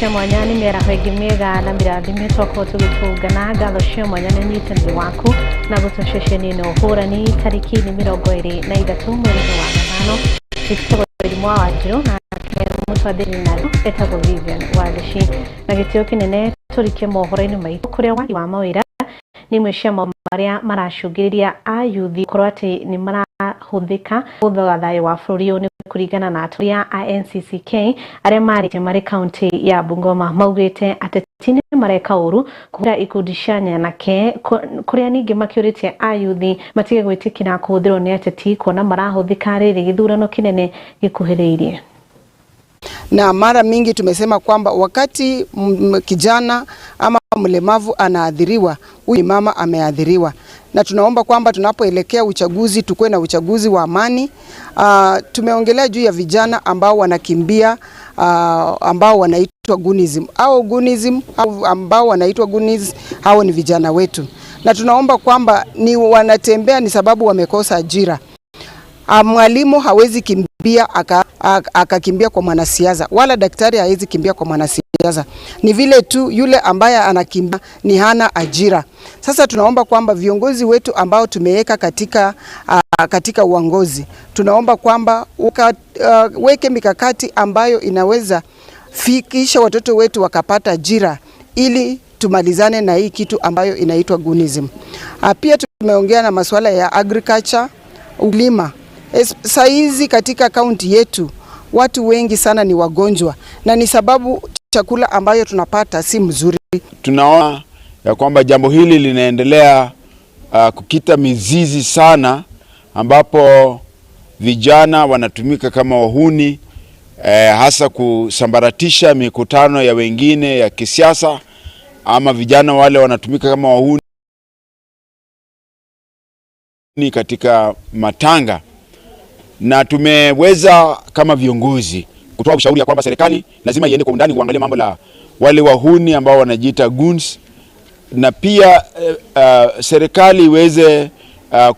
Cia mwanya nĩ mĩaraho ĩngĩ mĩega na mĩrathime twakorwo tũgĩtũngana. Ngatho cia mwanya nĩ ũnyitanĩri waku na gũtũ ceceni ĩno hũrani. Tarĩki nĩ 23 mweri-inĩ wa gatano. Njĩtagwo Irimũ wa Wanjirũ, nake mũtwathĩri nayo etagwo Vivian Wangeci. Na gĩtĩo kĩnene tũrike mohoro-inĩ maitũ, kũrĩa wagi wa mawĩra nĩ imwe cia maũndũ marĩa maracũngĩrĩria ayuthi gũkorwo atĩ nĩ marahũthĩka gũthoga thayũ wa bũrũri ũyũ. Nĩ kũringana na atongoria a NCCK arĩa marĩte marĩ kaunti ya Bungoma, maugĩte ateti nĩ mareka ũru kũhũthĩra ikundi cia nyanake, kũrĩa ningĩ makĩũrĩtie ayuthi matige gwĩtĩkĩra kũhũthĩrwo nĩ ateti, kuona marahũthĩka rĩrĩ gĩthurano kĩnene gĩkuhĩrĩirie. Na mara mingi tumesema kwamba wakati kijana ama mlemavu anaathiriwa, huyu mama ameathiriwa, na tunaomba kwamba tunapoelekea uchaguzi tukuwe na uchaguzi wa amani. Tumeongelea juu ya vijana ambao wanakimbia, ambao wanaitwa Gunism au Gunism au ambao wanaitwa Goonies, hao ni vijana wetu, na tunaomba kwamba ni wanatembea ni sababu wamekosa ajira. Mwalimu hawezi kimbia akakimbia kwa mwanasiasa, wala daktari hawezi kimbia kwa mwanasiasa. Ni vile tu yule ambaye anakimbia ni hana ajira. Sasa tunaomba kwamba viongozi wetu ambao tumeweka katika uongozi, tunaomba kwamba weke mikakati ambayo inaweza fikisha watoto wetu wakapata ajira ili tumalizane na hii kitu ambayo inaitwa Gunism. Pia tumeongea na masuala ya agriculture, ukulima. Saizi katika kaunti yetu watu wengi sana ni wagonjwa na ni sababu chakula ambayo tunapata si mzuri. Tunaona ya kwamba jambo hili linaendelea kukita mizizi sana, ambapo vijana wanatumika kama wahuni, hasa kusambaratisha mikutano ya wengine ya kisiasa, ama vijana wale wanatumika kama wahuni katika matanga, na tumeweza kama viongozi kutoa ushauri ya kwamba serikali lazima iende kwa undani kuangalia mambo la wale wahuni ambao wanajiita goons, na pia serikali iweze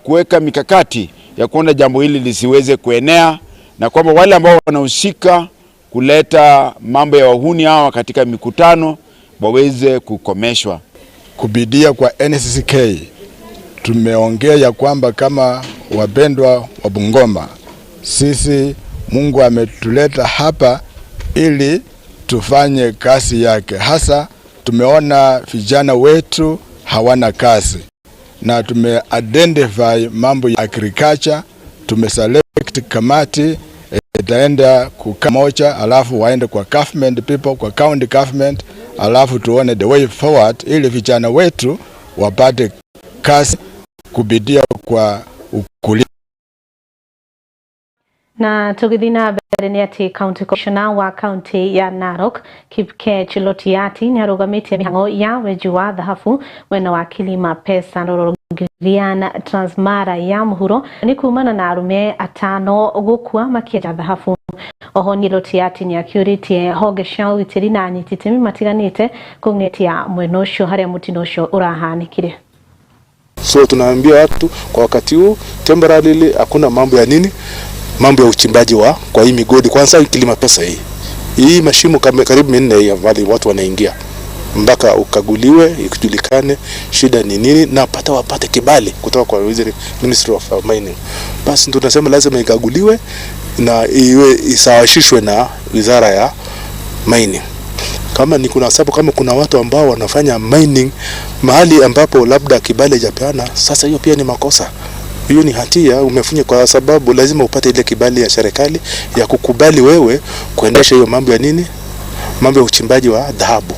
kuweka mikakati ya kuona jambo hili lisiweze kuenea, na kwamba wale ambao wanahusika kuleta mambo ya wahuni hawa katika mikutano waweze kukomeshwa. Kupitia kwa NCCK tumeongea ya kwamba kama wapendwa wa Bungoma, sisi Mungu ametuleta hapa ili tufanye kazi yake. Hasa tumeona vijana wetu hawana kazi na tume identify mambo ya agriculture, tumeselect kamati itaenda kukaa moja, alafu waende kwa government people, kwa county government, alafu tuone the way forward ili vijana wetu wapate kazi kupitia kwa ukulima. Na tũgĩthiĩ na mbere nĩ atĩ county commissioner wa county ya Narok Kipkech Lotiati nĩ arũgamĩtie mĩhang'o ya wenji wa thahabu mwena wa Kilima Pesa Lolgorian Transmara ya mũhuro, nĩ kumana na arũme atano gũkua makĩenja thahabu. Oho nĩ Lotiati nĩ akĩũrĩtie honge cia ũgitĩri na anyiti itemi matiganĩte kũng'etia mwena ũcio harĩa mũtino ũcio ũrahanĩkire. So tunaambia watu kwa wakati huu temporarily hakuna mambo ya nini, mambo ya uchimbaji wa kwa hii migodi. Kwanza Kilima Pesa hii mashimo karibu minne hii valley watu wanaingia mpaka ukaguliwe ikijulikane shida ni nini, na pata wapate kibali kutoka kwa Ministry of Mining. Basi ndio tunasema lazima ikaguliwe na iwe isawashishwe na wizara ya mining. Kama ni kuna sababu, kama kuna watu ambao wanafanya mining mahali ambapo labda kibali hajapeana, sasa hiyo pia ni makosa, hiyo ni hatia umefanya, kwa sababu lazima upate ile kibali ya serikali ya kukubali wewe kuendesha hiyo mambo ya nini, mambo ya uchimbaji wa dhahabu.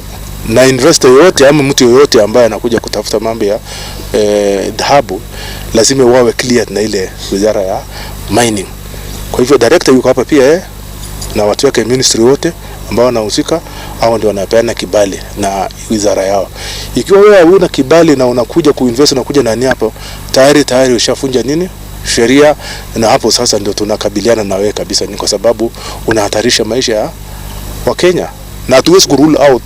Na investor yoyote ama mtu yoyote ambaye anakuja kutafuta mambo ya dhahabu lazima wawe clear na ile wizara ya mining. Kwa hivyo director yuko hapa pia na watu wake ministry wote ambao wanahusika, hao ndio wanapeana kibali na wizara yao. Ikiwa wewe huna kibali na unakuja kuinvest, unakuja nani hapo, tayari ushafunja nini sheria, na hapo sasa ndio tunakabiliana na wewe kabisa, ni kwa sababu unahatarisha maisha ya Wakenya, na hatuwezi ku rule out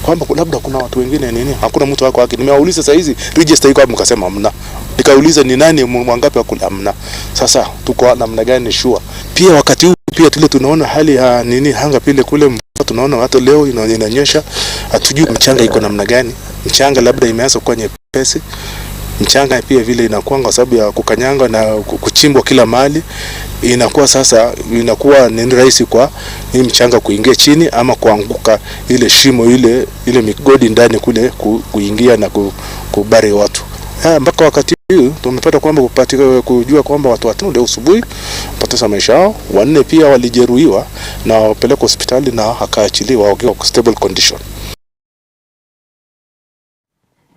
kwamba labda kuna watu wengine nini, hakuna mtu wako haki. Nimewauliza saa hizi register iko hapo, mkasema hamna. Nikauliza ni nani mwangapi wako, hamna. Sasa tuko namna gani sure? Pia wakati huu Pia tule tunaona hali ya nini hanga pile kule mvua, tunaona hata leo inanyesha, hatujui mchanga iko namna gani. Mchanga labda imeanza kuwa nyepesi, mchanga pia vile inakuwa kwa sababu ya kukanyanga na kuchimbwa kila mahali, inakuwa sasa inakuwa ni rahisi kwa hii mchanga kuingia chini ama kuanguka ile shimo ile ile migodi ndani kule kuingia na kubari watu. Mpaka wakati huu tumepata kwamba kupatika kujua kwamba watu watano leo asubuhi poteza maisha yao, wanne pia walijeruhiwa na wapelekwa hospitali na akaachiliwa wakiwa stable condition.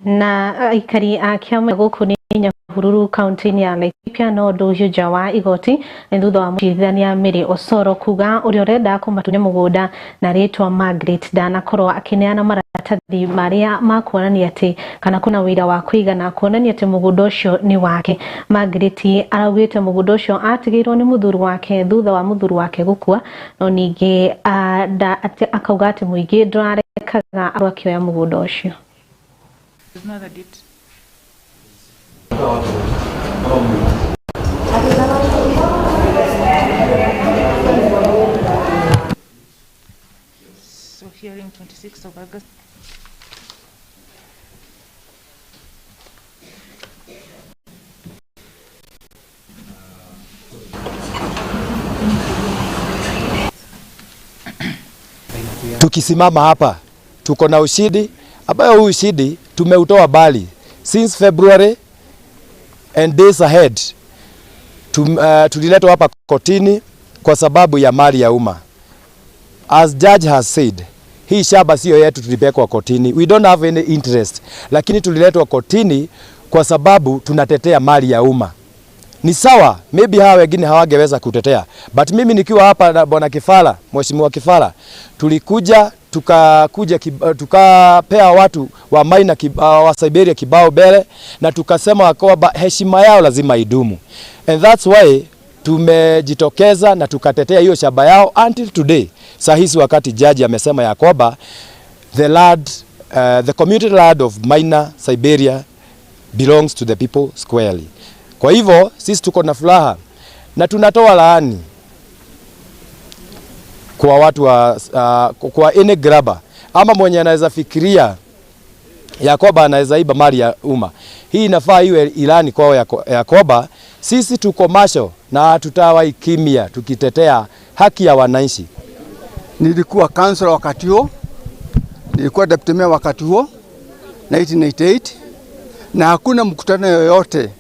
Na aikari a kĩama gũkũ nĩ Nyahururu kaunti-inĩ ya Laikipia no ndũhiũ nja wa igoti nĩ thutha wa mũcirithania Mary Osoro kuga ũrĩa ũrenda kũmatunya mũgũnda na rĩtwa Margaret ndanakorwo akĩneana maratathi marĩa ma kuonania atĩ kana kuna wĩira wa kũigana kuonania atĩ mũgũnda ũcio nĩ wake. Margaret araugĩte mũgũnda ũcio atigĩirwo nĩ mũthuri wake thutha wa mũthuri wake gũkua, no ningĩ akauga atĩ mũingĩ ndũrarekaga andũ akĩoya mũgũnda ũcio. There's no other date. So hearing 26th of August. Tukisimama hapa tuko na ushindi ambayo huu ushindi tumeutoa bali since February and days ahead. Tuliletwa hapa kotini kwa sababu ya mali ya umma. As judge has said, hii shamba sio yetu, tulipelekwa kotini. We don't have any interest, lakini tuliletwa kotini kwa sababu tunatetea mali ya umma. Ni sawa, maybe hawa wengine hawangeweza kutetea, but mimi nikiwa hapa na bwana Kifala, mheshimiwa Kifala, tulikuja tukakuja tukapea watu wa Maina wa Siberia kibao mbele na tukasema kwamba heshima yao lazima idumu, and that's why tumejitokeza na tukatetea hiyo shamba yao until today. Saa hizi wakati jaji amesema ya kwamba the land, the community land of Maina Siberia belongs to the people squarely. Kwa hivyo sisi tuko na furaha na tunatoa laani kwa watu wa, kwa any grabber ama mwenye anaweza fikiria ya kwamba anaweza iba mali ya umma. Hii inafaa iwe ilani kwao ya kwamba sisi tuko macho na hatutawahi kimya tukitetea haki ya wananchi. Nilikuwa councillor wakati huo, nilikuwa deputy mayor wakati huo 1998, na hakuna mkutano yoyote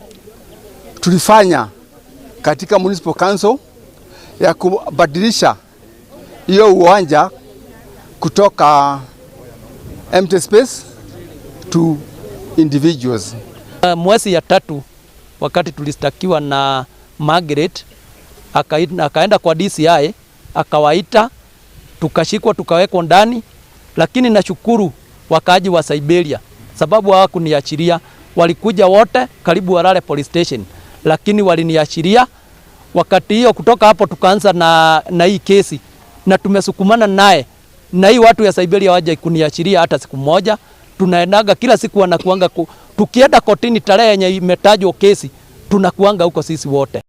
tulifanya katika municipal council ya kubadilisha hiyo uwanja kutoka empty space to individuals. Mwezi ya tatu wakati tulistakiwa na Margaret akaenda kwa DCI akawaita, tukashikwa tukawekwa ndani, lakini nashukuru wakaaji wa Siberia sababu hawakuniachilia. Walikuja wote karibu walale police station, lakini waliniachilia wakati hiyo. Kutoka hapo tukaanza na hii kesi na tumesukumana naye, na hii watu ya Siberia waje kuniachilia hata siku moja. Tunaendaga kila siku wanakuanga tukienda kotini tarehe yenye imetajwa kesi tunakuanga huko sisi wote.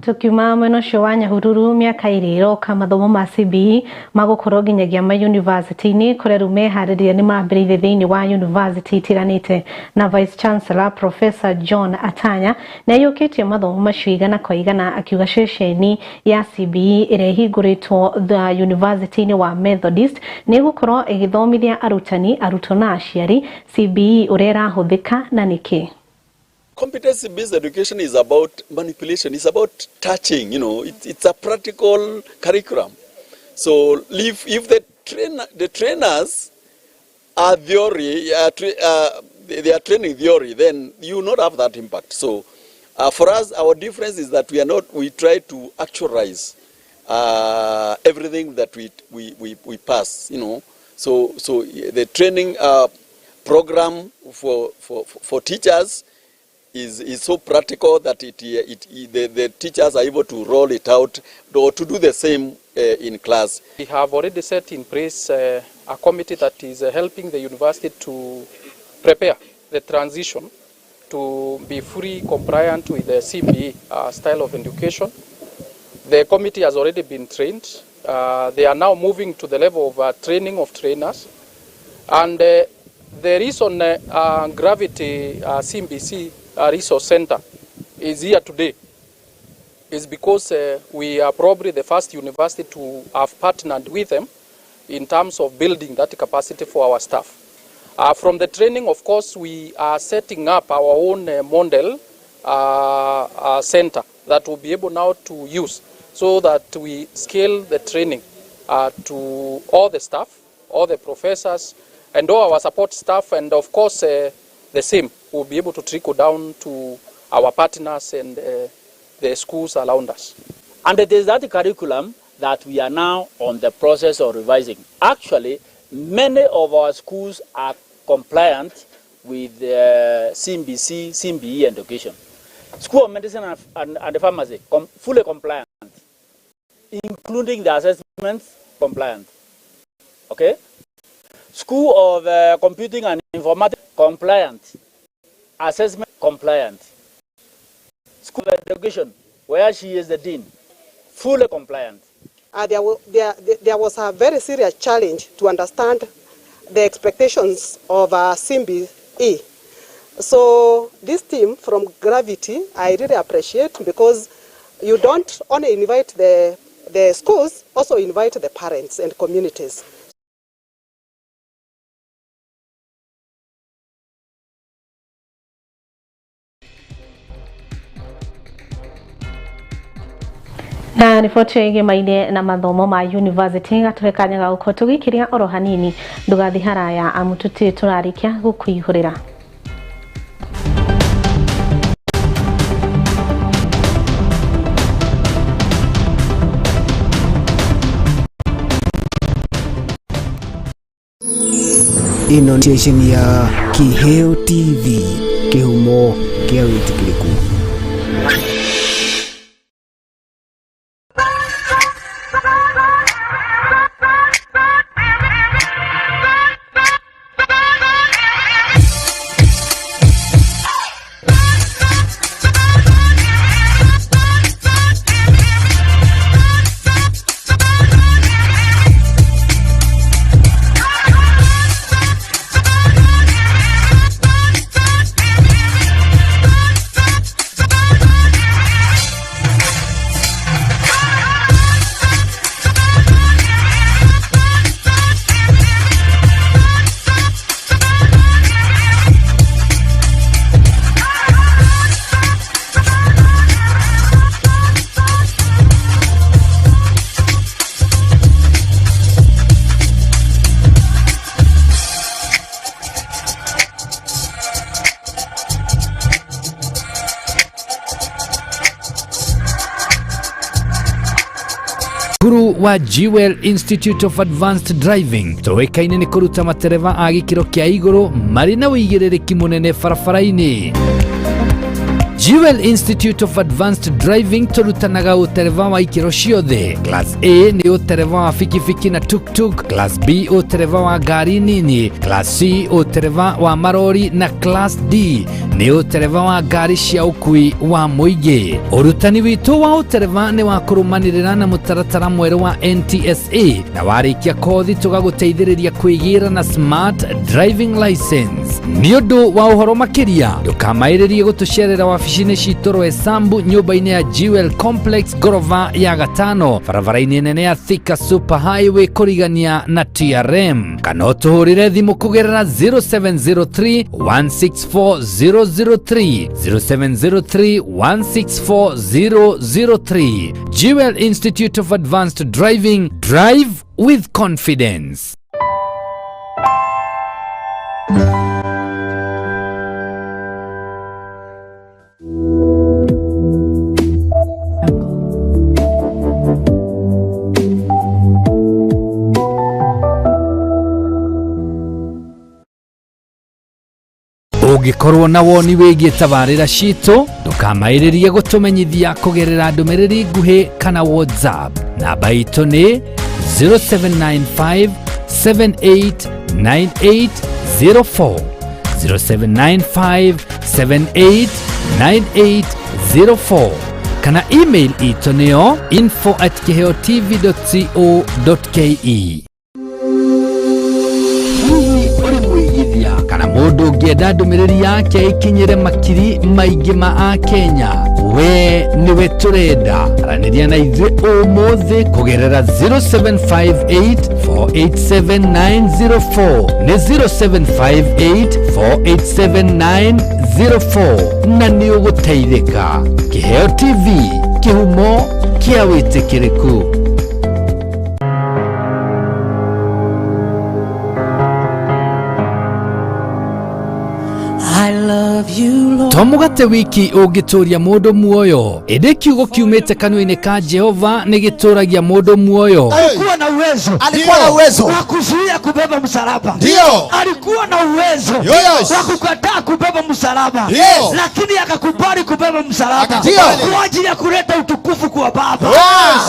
Tukiuma mwena ũcio wa Nyahururu mĩaka ĩrĩ ĩroka mathomo ma CBE magũkorwo nginyagia ma university-inĩ kũrĩa rĩu meharĩria nĩ mambĩrĩirie thĩinĩ wa university itiganĩte na Vice Chancellor Professor John Atanya nĩ aiyũkĩtie mathomo macio igana kwa igana akiuga ceceni ya CBE ĩrĩa ĩhingũrĩtwo the university-inĩ wa Methodist nĩ ĩgũkorwo ĩgĩthomithia arutani, arutwo na aciari CBE ũrĩa ĩrahũthĩka na nĩkĩ. Competency-based education is about manipulation. It's about touching, you know. It's a practical curriculum. So if the trainers are theory, they are training theory, then you will not have that impact. So for us, our difference is that we are not. We try to actualize everything that we pass, you know. So the training program for teachers is so practical that the teachers are able to roll it out or to do the same in class. We have already set in place a committee that is helping the university to prepare the transition to be fully compliant with the CBE style of education. The committee has already been trained. They are now moving to the level of training of trainers. And the reason Gravity CMBC Resource Center is here today is because we are probably the first university to have partnered with them in terms of building that capacity for our staff. From the training, of course, we are setting up our own model center that we'll be able now to use so that we scale the training to all the staff, all the professors, and all our support staff, and of course, the same will be able to trickle down to our partners and the schools around us. And it is that curriculum that we are now on the process of revising. Actually, many of our schools are compliant with CMBC, CMBE education. School of Medicine and Pharmacy, fully compliant, including the assessments, compliant. Okay? School of Computing and Informatics, compliant. Assessment, compliant. School of Education, where she is the dean, fully compliant. There was a very serious challenge to understand the expectations of CBE. So this team from Gravity, I really appreciate, because you don't only invite the schools, also invite the parents and communities. Na riboti ĩgĩmaine na mathomo ma university gatuhe kanya ga gũkorwo tũgĩkĩria oro hanini ndũgathi haraya amu tũtirĩ tũrarĩkia gũkũihũrĩra. Ĩno nĩ ceceni ya Kiheo TV, kĩhumo kĩa wĩtĩkĩrĩku. Cukuru wa Jewel Institute of Advanced Driving tũĩkaine nĩ kũruta matereba a gĩkĩro kĩa igũrũ marĩ na ũigĩrĩrĩki mũnene barabara-inĩ. Jewel Institute of Advanced Driving tũrutanaga ũtereba wa ikĩro ciothe. Class A nĩ ũtereba wa bikibiki na tuktuk, Class B ũtereba wa ngari nini, Class C ũtereba wa marori na Class D nĩ ũtereba wa ngari cia ũkui wa mũingĩ. Ũrutani witũ wa ũtereba nĩ wa kũrũmanĩrĩra na mũtaratara mwerũ wa NTSA na warĩkia kothi tũgagũteithĩrĩria kwĩgĩra na smart driving license. Nĩ ũndũ wa ũhoro makĩria ndũkamaĩrĩrie gũtũcerera wabici-inĩ citũ Roysambu nyũmba-inĩ ya Jewel Complex ngorova ya gatano barabara-inĩ nene ya Thika Super Highway kũrigania na TRM, kana ũtũhũrĩre thimũ kũgerera 0703 164 003 0703 164 003. Jewel Institute of Advanced Driving, drive with confidence. Ũngĩkorwo na woni wĩgiĩ tabarĩra citũ ndũkamaĩrĩrie gũtũmenyithia kũgerera ndũmĩrĩri nguhĩ kana WhatsApp. Namba itũ nĩ 0795 789804, 0795789804 kana email itũ nĩyo info@kiheotv.co.ke. Hihi ũrĩ mũigithia kana mũndũ ũngĩenda ndũmĩrĩri yake ĩkinyĩre makiri maingĩ ma akenya? We nĩwe tũrenda. Aranĩria na ithuĩ ũmũthĩ kũgerera 0758487904, nĩ 0758487904, na nĩ ũgũteithĩka. Kĩheo TV, kĩhumo kĩa wĩtĩkĩrĩku. I love you, Lord. To mũgate wiki ũngĩtũria mũndũ muoyo, ĩndĩ kiugo kiumĩte kanua-inĩ ka Jehova nĩ gĩtũragia mũndũ muoyo. Alikuwa na uwezo. Alikuwa na uwezo. Wa kuzuia kubeba msalaba. Ndio. Alikuwa na uwezo. Yes. Wa kukataa kubeba msalaba. Yes. Lakini akakubali kubeba msalaba. Ndio. Kwa ajili ya kuleta utukufu kwa Baba. Yes.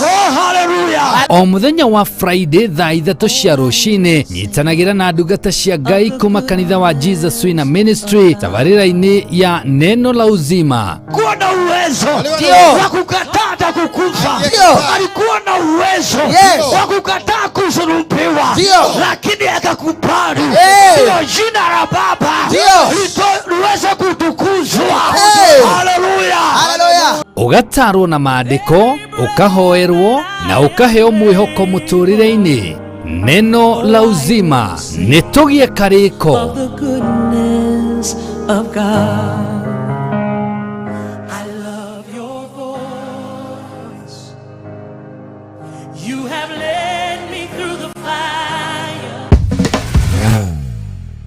Oh, hallelujah. O mũthenya wa Friday thaa 3 cia rũcinĩ, nyitanagĩra na ndungata cia Ngai kuma kanitha wa Jesus Winner Ministry tabarĩra-inĩ ya Neno la Uzima. Alikuwa na uwezo. Ndio. Wa kukataa hata kukufa. Ndio. Alikuwa na uwezo. Yes. Wa kukataa kusulubiwa. Ndio. Lakini akakubali. Hey. Ndio jina la Baba. Ndio. Liweze kutukuzwa. Hey. Hallelujah. Hallelujah. Ũgatarwo na maandĩko, ũkahoerwo na ũkaheo mwĩhoko mũtũrĩre-inĩ. Neno la Uzima, nĩ tũgĩe karĩko. Of the goodness of God. I love your voice. You have led me through the fire.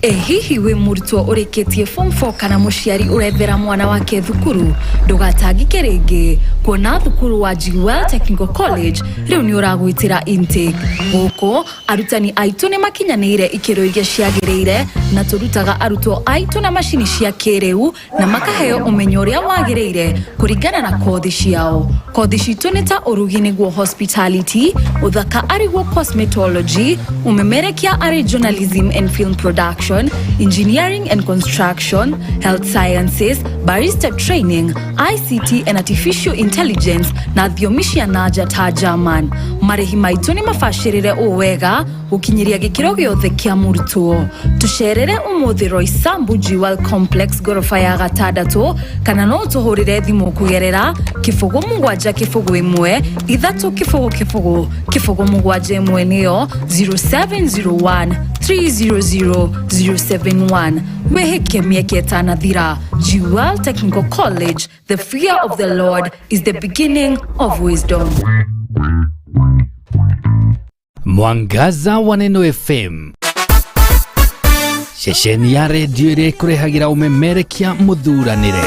Ĩ hihi wĩ mũrutwo ũrĩkĩtie form 4 kana mũciari ũrethera mwana wake thukuru? Ndũgatangĩke rĩngĩ kuona thukuru wa Jewel Technical College rĩu nĩ ũragwĩtĩra intake. Gũkũ arutani aitũ nĩ makinyanĩire ikĩro iria ciagĩrĩire na tũrutaga arutwo aitũ na macini cia kĩrĩu na makaheo ũmenyo ũrĩa wagĩrĩire kũringana na kothi ciao. Kothi citũ nĩ ta ũrugi nĩguo hospitality, ũthaka arĩguo cosmetology, ũmemerekia arĩ journalism and film production, engineering and construction, health sciences, barista training, ICT and artificial intelligence na thiomi cia nanja ta German. Marĩhi maitũ nĩ mabacĩrĩre ũũ wega gũkinyĩria gĩkĩro gĩothe kĩa mũrutwo. Tũcerere ũmũthĩ Roysambu Jewel Complex ngoroba ya 6, kana no ũtũhũrĩre thimũ kũgerera 0 7 0 1 3 0 0 0 7 1, nĩyo 0701 300 071. Wĩhĩke mĩeke ĩtanathira. Jewel Technical College, the fear of the Lord is the beginning of wisdom. Mwangaza wa Neno FM, ceceni ya redio ĩrĩa ĩkũrehagĩra ũmemerekia mũthuranĩre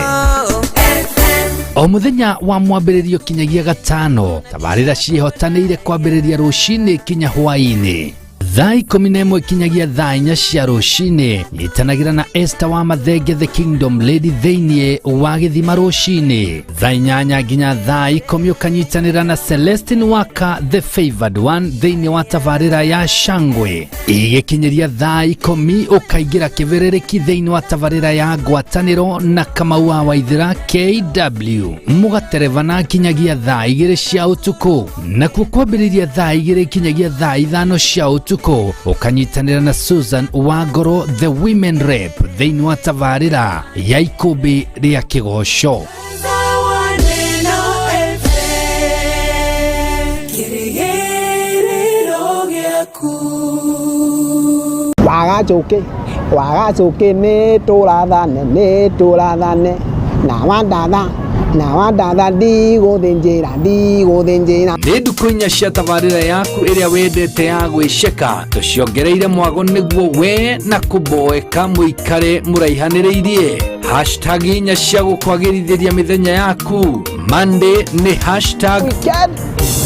o mũthenya wa mwambĩrĩrio kinyagia gatano. Tabarĩra ciĩhotanĩire kwambĩrĩria rũcinĩ kinya hwaĩ-inĩ thaa 11 kinyagia thaa 4 cia rũcinĩ. Nyitanagĩra na Esther wa Mathenge the Kingdom Lady thĩinĩ wa gĩthima rũcinĩ thaa 8 nginya thaa 10, ũkanyitanĩra na Celestine Waka the Favored One thĩinĩ wa tabarĩra ya Shangwe. Igĩkinyĩria thaa 10 ũkaingĩra kĩbĩrĩrĩki thĩinĩ wa tabarĩra ya ngwatanĩro na Kamau wa Waithĩra KW, mũgaterebana kinyagia thaa 2 cia ũtukũ. Nakuo kwambĩrĩria thaa 2 kinyagia thaa 5 cia ũtukũ ũkanyitanĩra na Susan Wangoro the Women Rep thĩinĩ wa tabarĩra ya ikũmbĩ rĩa kĩgoco. Neno FM, kĩrĩgĩrĩro gĩaku. Wagacũkĩ wagacũkĩ nĩ tũrathane nĩ tũrathane na wandatha na wandatha ndigũthĩnjĩra ndigũthĩnjĩra. Nĩ ndukũ 4 cia tabarĩra yaku ĩrĩa wendete ya gwĩceka, tũciongereire mwago nĩguo we na kũboeka mũikare mũraihanĩrĩirie. Hashtag 4 cia gũkwagĩrithĩria mĩthenya yaku. Monday nĩ hashtag Weekend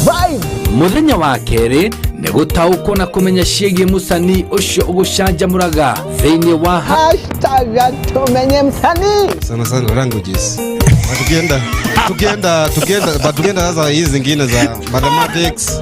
Vibe. Mũthenya wa kerĩ nĩ gũtaũkwo na kũmenya ciĩgiĩ mũcanii ũcio ũgũcanjamũraga thĩinĩ wa Hashtag tumenye msanii. Sana sana languages. But tukienda but tukienda sasa hizi zingine za mathematics,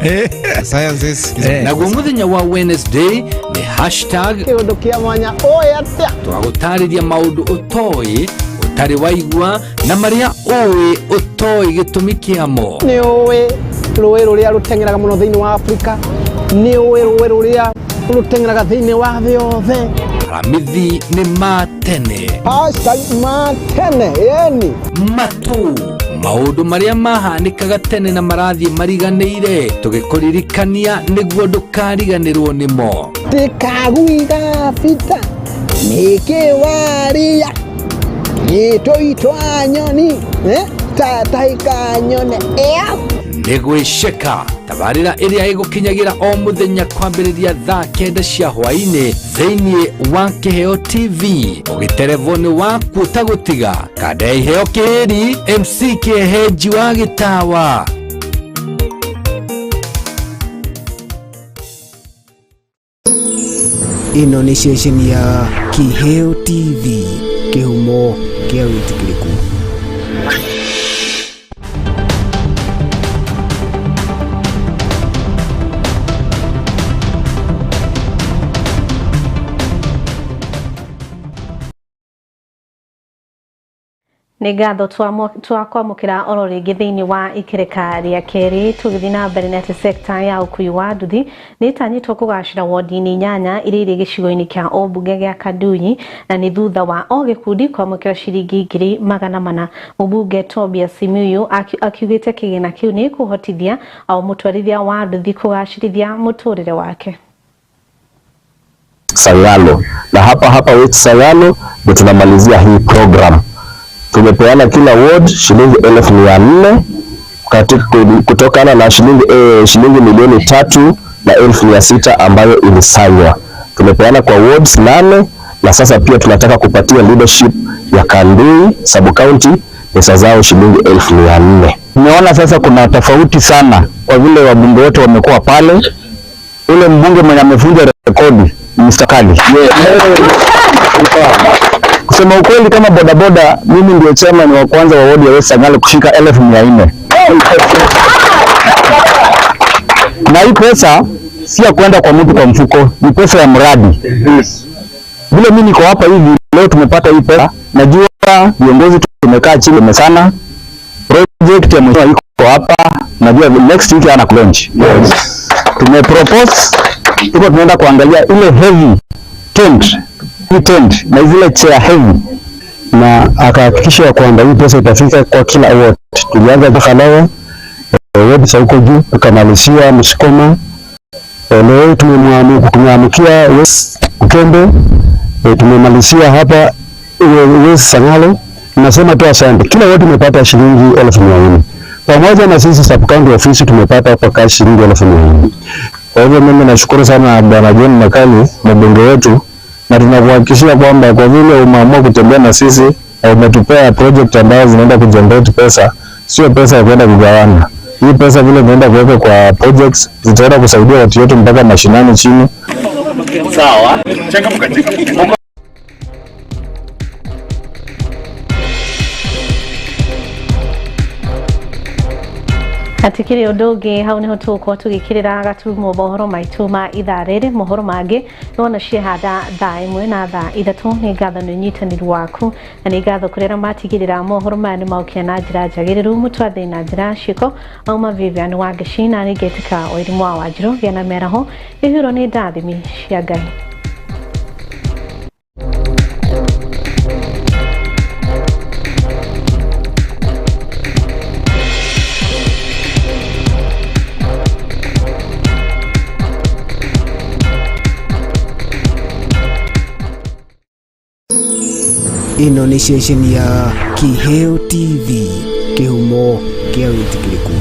sciences. Naguo mũthenya wa Wednesday nĩ Hashtag Kĩũndũ kĩa mwanya ũĩ atĩa? Twagũtarĩria maũndũ ũtoĩ, ũtarĩ waigua, na marĩa ũĩ ũtoĩ gĩtũmi kĩamo. Nĩ ũĩ rũĩ rũrĩa rũteng'eraga mũno thĩinĩ wa Afrika? Nĩ ũĩ rũĩ rũrĩa rũteng'eraga thĩinĩ wa thĩ yothe? Aramithi nĩ ma tene. Hashtag ma tene, yani matu maũndũ marĩa mahanĩkaga tene na marathiĩ mariganĩire, tũgĩkũririkania nĩguo ndũkariganĩrwo nĩmo. Tikaguiga bita nĩkĩwaria gĩtũitwa nyoni tataika nyone ĩa. Nĩ gwĩceka tabarĩra ĩrĩa ĩgũkinyagĩra o mũthenya kwambĩrĩria thaa 9 cia hwaĩ-inĩ thĩinĩ wa Kĩheo TV, ũgĩterevwo nĩ waku ũtagũtiga kanda ya Iheo Kĩĩri MC Kĩehenji wa Gĩtawa. Ĩno nĩ ceceni ya Kĩheo TV, kĩhumo kĩa wĩtĩkĩrĩku. Nĩ ngatho twakwamũkĩra oro rĩngĩ thĩinĩ wa ikĩrĩka rĩa kerĩ. Tũgĩthiĩ na mbere nĩ atĩ sekta ya ũkui wa nduthi nĩ ĩtanyĩtwo kũgacĩra wondi-inĩ 8 iria irĩ gĩcigo-inĩ kĩa ũmbunge gĩa Kanduyi, na nĩ thutha wa o gĩkundi kwamũkĩra ciringi 400,000. Mũmbunge Tobias Simiyu akiugĩte kĩgĩna kĩu nĩ kũhotithia o mũtwarithia wa nduthi kũgacĩrithia mũtũrĩre wake. Sangalo, na hapa hapa West Sangalo ndio tunamalizia hii program. Tumepeana kila ward shilingi 400,000 katika kutokana na shilingi 3,600,000 ambayo ilisanywa. Tumepeana kwa wards 8, na sasa pia tunataka kupatia leadership ya Kandui sub county pesa zao shilingi 400,000. Tumeona sasa kuna tofauti sana kwa vile wabunge wote wamekuwa pale. Ule mbunge mwenye amevunja rekodi ni Mr. Kali. Kusema ukweli, kama bodaboda, mimi ndio chairman wa kwanza wa ward ya West Sangalo kushika 400,000. Na hii pesa si ya kwenda kwa mtu kwa mfuko, ni pesa ya mradi. Vile mimi niko hapa hivi leo tumepata hii pesa, najua viongozi tumekaa chini sana. Project ya mheshimiwa iko hapa, najua next week ana launch. Tumepropose, tuko tunaenda kuangalia ile heavy tent na zile chair heavy, na akahakikisha kwamba hii pesa itafika kwa kila ward. Tulianza Khalawa, ward za huko juu, tukamalizia Msikoma. Leo tumeamkia West Ukembe, tumemalizia hapa West Sangalo. Nasema tu asante. Kila ward tumepata shilingi 400,000. Pamoja na sisi sub county office tumepata hapa cash shilingi 400,000. Kwa hivyo mimi nashukuru sana Bwana John Makali, mbunge wetu, na tunakuhakikishia kwamba kwa vile umeamua kutembea na sisi na umetupea project ambazo zinaenda kugenerate pesa, sio pesa ya kwenda kugawana. Hii pesa vile inaenda kuweka kwa projects zitaenda kusaidia watu wetu mpaka mashinani chini. Sawa. Hatikiri ũndũ ũngĩ, hau nĩho tũgũkorwo tũgĩkĩrĩra gaturumo mohoro maitũ ma ithaa rĩrĩ. Mohoro mangĩ nĩwona ciehanda thaa 1 na thaa 3. Nĩ ngatho nĩ ũnyitanĩri waku, na nĩ ngatho kũrĩ arĩa matigĩrĩra mohoro maya nĩ maũkinya na njĩra njagĩrĩru. Mũtwathĩ na njĩra ciĩko auma Vivian Wangeci, na nĩ ngetĩka Wairimu wa Wanjirũ. Gĩa na mĩaraho, ĩhurwo nĩ ndathimi cia Ngai. Ĩno nĩ ceceni ya Kĩheo TV, kĩhumo kĩa wĩtĩkĩrĩku.